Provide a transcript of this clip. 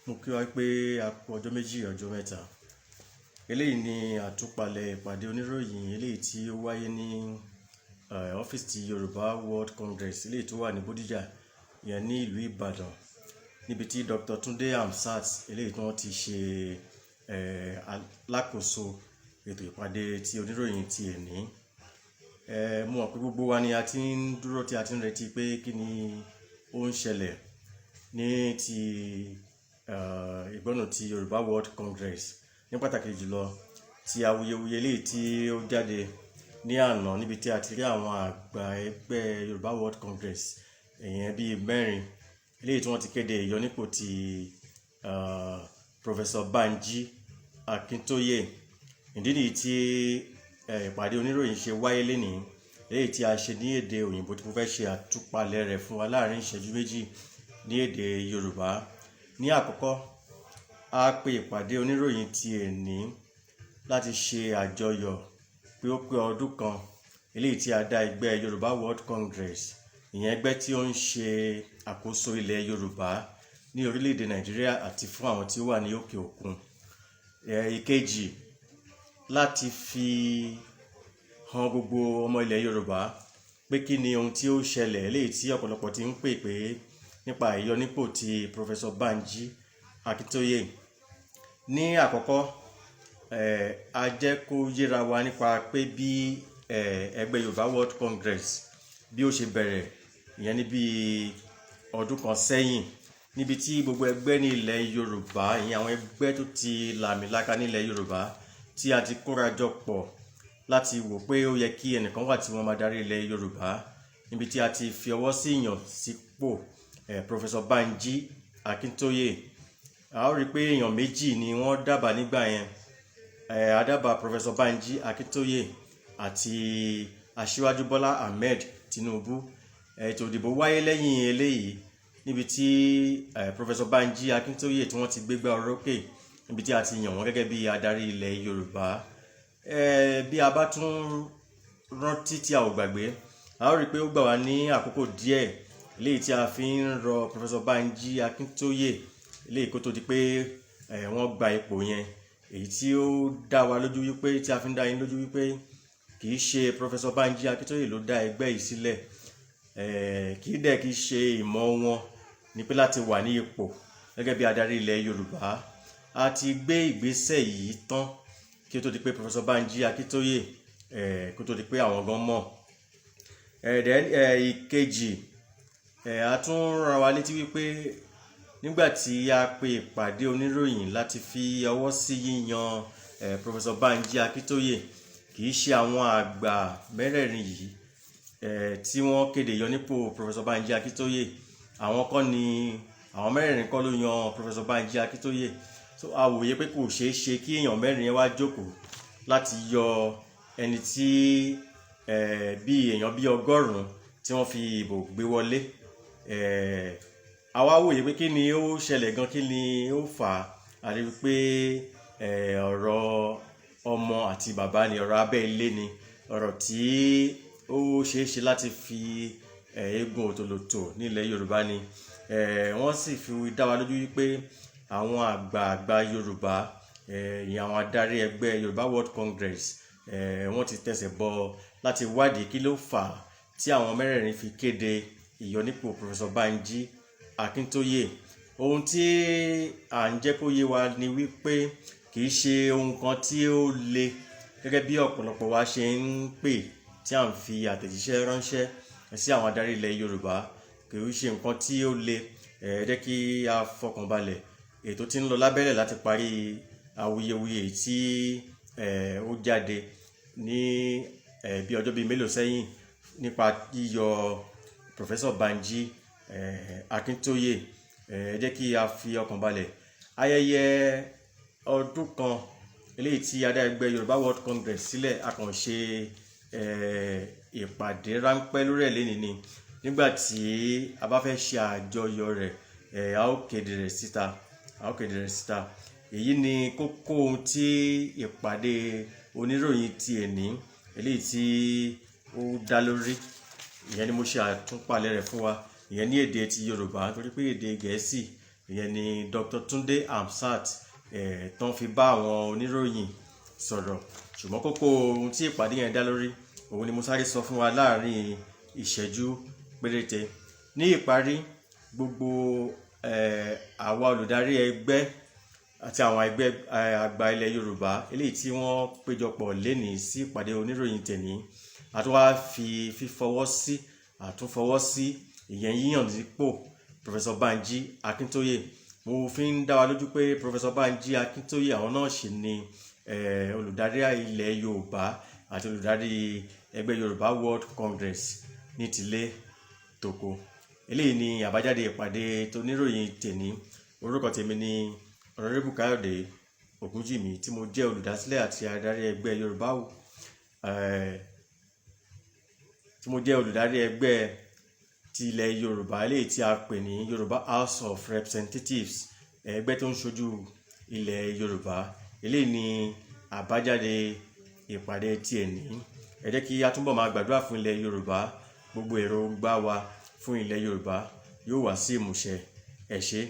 Mo kí wa pé a kú ọjọ́ méjì, ọjọ́ mẹ́ta. Eléyìí ni àtúpalẹ̀ ìpàdé oníròyìn eléyìí tí ó wáyé ní ọ́fíìsì ti Yorùbá World Congress eléyìí tó wà ní Bódìjà, ìyẹn ní ìlú Ìbàdàn, níbi tí Dr. Tunde Hamzat eléyìí tí wọ́n ti ṣe alákòóso ètò ìpàdé ti oníròyìn ti èní. Mo mọ̀ pé gbogbo wa ni a ti ń dúró, tí a ti ń retí pé kí ni ó ń ṣẹlẹ̀ ní ti ìgbọ́nà ti Yorùbá World Congress, ní pàtàkì jùlọ ti awuyewuye eléyìí tí ó jáde ní àná, níbi tí a ti rí àwọn àgbà ẹgbẹ́ Yorùbá World Congress, èèyàn bíi mẹ́rin eléyìí tí wọ́n ti kéde ìyọnípò ti Professor Banji Akintoye. Ìdí nìyí tí ìpàdé oníròyìn ṣe wáyé lénìí, eléyìí tí a ṣe ní èdè òyìnbó, tí mo fẹ́ ṣe àtúpalẹ̀ rẹ̀ fún wa láàrin ìṣẹ́jú 2 ní èdè Yorùbá. Ní àkọ́kọ́, a pe ìpàdé oníròyìn ti èní láti ṣe àjọyọ̀ pé ó pé ọdún kan eléyìí tí a dá ẹgbẹ́ Yorùbá World Congress, ìyẹn ẹgbẹ́ tí ó ń ṣe àkóso ilẹ̀ Yorùbá ní orílẹ̀-èdè Nàìjíríà àti fún àwọn tí ó wà ní òkè òkun. Ìkejì, láti fi hàn gbogbo ọmọ ilẹ̀ Yorùbá pé kí ni ohun tí ó ṣẹlẹ̀, eléyìí tí ọ̀pọ̀lọpọ̀ ti ń pè pé nípa ìyọnípò ti Professor Banji Akintoye. Ní àkọ́kọ́, a jẹ́ kó yéra wa nípa pé bí ẹgbẹ́ Yorùbá World Congress bí ó ṣe bẹ̀rẹ̀, ìyẹn ní bí ọdún kan sẹ́yìn, níbi tí gbogbo ẹgbẹ́ ní ilẹ̀ Yorùbá, ìyẹn àwọn ẹgbẹ́ tó ti làmìlaka ní ilẹ̀ Yorùbá, tí a ti kóra jọ pọ̀ láti wò pé ó yẹ kí ẹnìkan wà tí wọ́n máa darí ilẹ̀ Yorùbá, níbi tí a ti fi ọwọ́ sí ìyàn sípò Professor Banji Akintoye. A ó rí i pé èèyàn méjì ni wọ́n dábàá nígbà yẹn. A dábàá Professor Banji Akintoye àti Aṣíwájú Bọ́lá Ahmed Tinubu. Ètò ìdìbò wáyé lẹ́yìn eléyìí, níbi tí Professor Banji Akintoye tí wọ́n ti gbégbá orókè, níbi tí a ti yàn wọ́n gẹ́gẹ́ bí adarí ilẹ̀ Yorùbá. Bí a bá tún rántí, tí a ò gbàgbé, a ó rí i pé ó gbà wá ní àkókò díẹ̀ eléyìí tí a fi ń rọ Professor Banji Akintoye eléyìí kó tó di pé wọ́n gba ipò yẹn, èyí tí ó dá wa lójú wípé, tí a fi ń dá yín lójú wípé kì í ṣe Professor Banji Akintoye ló dá ẹgbẹ́ yìí sílẹ̀, kì í dẹ̀ kì í ṣe ìmọ̀ wọn ní pé láti wà ní ipò gẹ́gẹ́ bí adarí ilẹ̀ Yorùbá. A ti gbé ìgbésẹ̀ yìí tán kí ó tó di pé Professor Banji Akintoye, kó tó di pé àwọn gan mọ̀. Then ìkejì, a tún rán wa létí wípé nígbà tí a pe ìpàdé oníròyìn láti fi ọwọ́ sí yíyan Professor Banji Akintoye, kì í ṣe àwọn àgbà mẹ́rẹ̀ẹ̀rin yìí tí wọ́n kéde ìyọnípò Professor Banji Akintoye, àwọn kọ́ ni, àwọn mẹ́rẹ̀ẹ̀rin kọ́ ló yan Professor Banji Akintoye. So a wòye pé kò ṣeé ṣe kí èèyàn mẹ́rin yẹn wá jókòó láti yọ ẹni tí bí èèyàn bí 100 tí wọ́n fi ìbò gbé wọlé. Àwa wòye pé kí ni ó ṣẹlẹ̀ gan, kí ni ó fà á. A rí wípé ọ̀rọ̀ ọmọ àti bàbá ni, ọ̀rọ̀ abẹ́ ilé ni, ọ̀rọ̀ tí ó ṣeé ṣe láti fi eégún òtòlótò nílẹ̀ Yorùbá ni. Wọ́n sì fi dá wa lójú wípé àwọn àgbààgbà Yorùbá, ìyẹn àwọn adarí ẹgbẹ́ Yorùbá World Congress, wọ́n ti tẹsẹ̀ bọ láti wádìí kí ló fà á tí àwọn mẹ́rẹ̀ẹ̀rin fi kéde ìyọnípò Professor Banji Akintoye. Ohun tí à ń jẹ́ kó yé wa ni wípé kì í ṣe ohun kan tí ó le gẹ́gẹ́ bí ọ̀pọ̀lọpọ̀ wa ṣe ń pè, tí à ń fi àtẹ̀jíṣẹ́ ránṣẹ́ sí àwọn adarí ilẹ̀ Yorùbá. Kì í ṣe nǹkan tí ó le. Ẹ jẹ́ kí a fọkàn balẹ̀. Ètò tí ń lọ lábẹ́lẹ̀ láti parí awuyewuye tí ó jáde ní bí ọjọ́ bíi mélòó sẹ́yìn nípa yíyọ Professor Banji Akintoye. Ẹ jẹ́ kí a fi ọkàn balẹ̀. Ayẹyẹ ọdún kan eléyìí tí a dá ẹgbẹ́ Yorùbá World Congress sílẹ̀, a kàn ṣe ìpàdé ráńpẹ́ lórí ẹ̀ lénìí ni. Nígbà tí a bá fẹ́ ṣe àjọyọ̀ rẹ̀, a ó kéde rẹ̀ síta, a ó kéde rẹ̀ síta. Èyí ni kókó ohun tí ìpàdé oníròyìn ti èní eléyìí tí ó dá lórí. Ìyẹn ni mo ṣe àtúpalẹ̀ rẹ̀ fún wa, ìyẹn ní èdè ti Yorùbá, torí pé èdè Gẹ̀ẹ́sì Ìyẹn ni Dr. Tunde Hamzat tán fi bá àwọn oníròyìn sọ̀rọ̀. Ṣùgbọ́n kókó ohun tí ìpàdé yẹn dá lórí, òun ni mo sáré sọ fún wa láàrin ìṣẹ́jú péréte. Ní ìparí, gbogbo àwa olùdarí ẹgbẹ́ àti àwọn ẹgbẹ́ àgbà ilẹ̀ Yorùbá eléyìí tí wọ́n péjọpọ̀ lénìí sí ìpàdé oníròyìn tèní, a tún wá fi fífọwọ́ sí àtúnfọwọ́ sí ìyẹn yíyàn sípò Professor Banji Akintoye. Mo fi ń dá wa lójú pé Professor Banji Akintoye, àwọn náà sì ni olùdarí ilẹ̀ Yorùbá àti olùdarí ẹgbẹ́ Yorùbá World Congress ní tilé toko. Eléyìí ni àbájáde ìpàdé toníròyìn tèní. Orúkọ tèmi ni Honourable Káyọ̀dé Ògúnjìmí, tí mo jẹ́ olùdásílẹ̀ àti adarí ẹgbẹ́ Yorùbá, tí mo jẹ́ olùdarí ẹgbẹ́ ti ilẹ̀ Yorùbá eléyìí tí a pè ní Yorùbá House of Representatives, ẹgbẹ́ tó ń ṣojú ilẹ̀ Yorùbá. Eléyìí ni àbájáde ìpàdé tí ẹ̀ ní. Ẹ jẹ́ kí a túbọ̀ máa gbàdúrà fún ilẹ̀ Yorùbá. Gbogbo èròǹgbà wa fún ilẹ̀ Yorùbá yóò wá sí ìmúṣẹ. Ẹ ṣé.